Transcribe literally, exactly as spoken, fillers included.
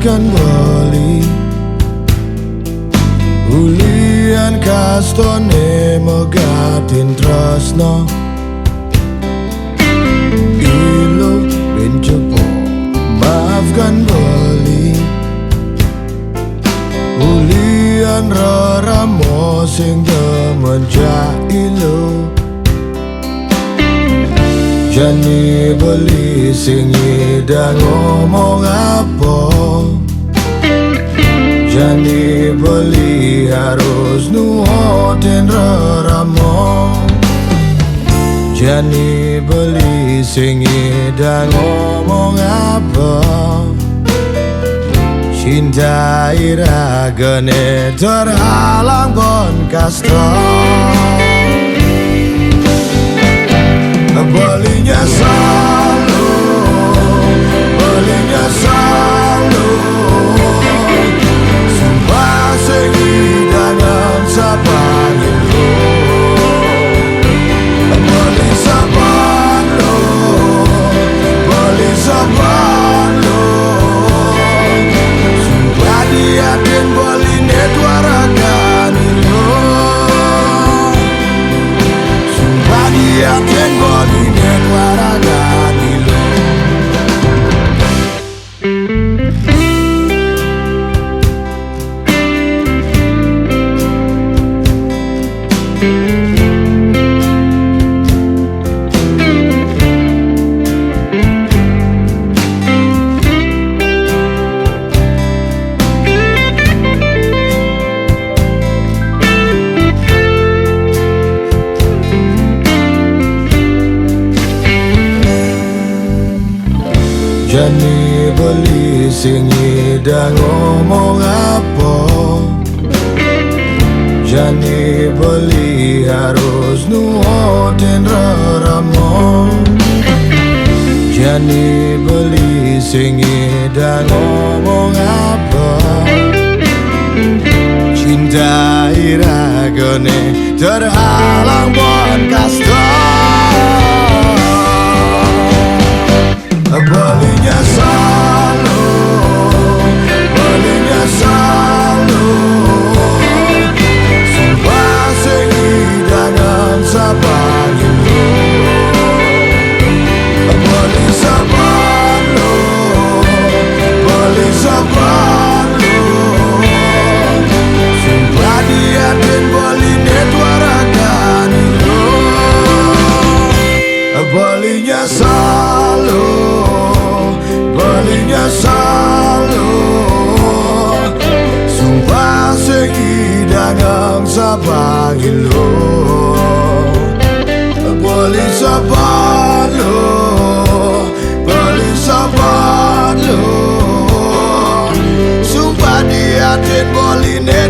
Maafkan beli ulian kastone megatin tresno. Ilo ben cepo maafkan beli ulian reramo sing demen ja ilo. Jani beli sing ida ngomong apa. Jani beli harus nuotin reramo. Jani beli sing ida ngomong apa. Cinta ira gene terhalang bon kasta. Belinya selalu, belinya selalu. Sumpah sing ida nang sapa ngilu. Beli sapa lo, beli sapa lo. Sumpah diatin beli ne tuarakan ilo. Sumpah diatin beli ne tuarakan ilo. Jani beli sing ida ngomong apa. Jani beli harus nuotin reramo. Jani beli sing ida ngomong apa. Cinta ira gene terhalang bon kasta. Belinya selalu, belinya selalu. Sumpah sing ida nang sapa ngilu. Beli sapa lo, beli sapa lo. Sumpah diatin beli ne tuarakan ilo. Belinya selalu, belinya selalu. Sumpah sing ida nang sapa ngilu. Beli sapa lo, beli sapa lo. Sumpah diatin beli ne